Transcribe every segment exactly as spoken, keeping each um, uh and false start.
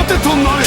ってとなれ。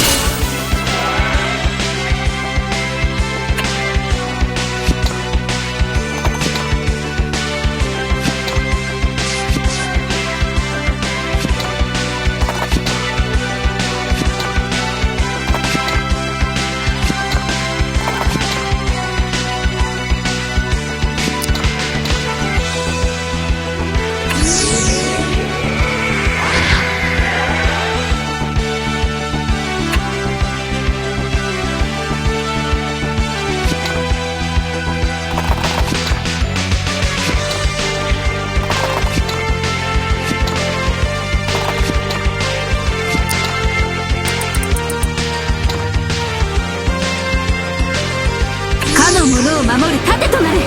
かの者を守る盾となれ。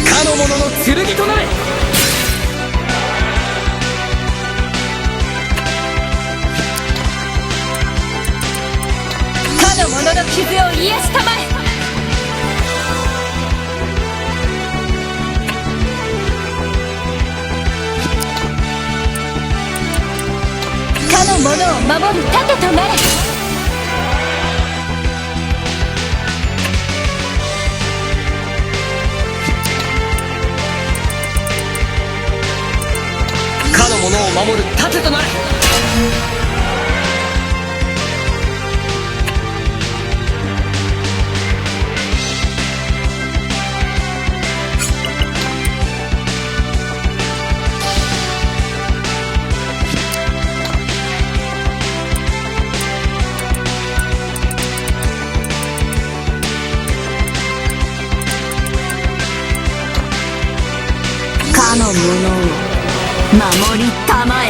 かの者の剣となれ。かの者の傷を癒したまえ。かの者を守る盾となれ。かの者を守る盾となれ。かの者を守りたまえ。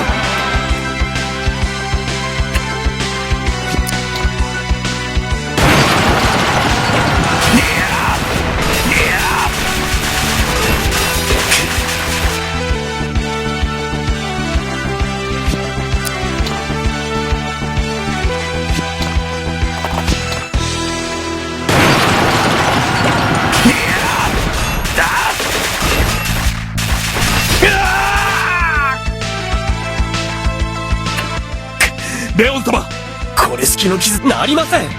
レオン様、これしきの傷なりません。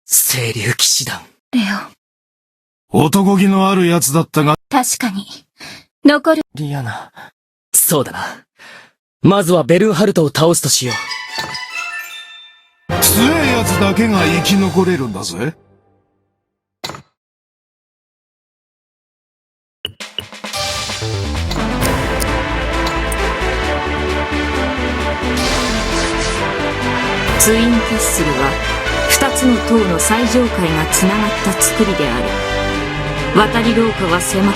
清流騎士団。レオン。男気のあるやつだったが。確かに。残る。リアナ。そうだな。まずはベルンハルトを倒すとしよう。強えやつだけが生き残れるんだぜ。ツインキャッスルは、二つの塔の最上階がつながった造りである。渡り廊下は狭く、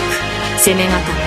攻めがたく、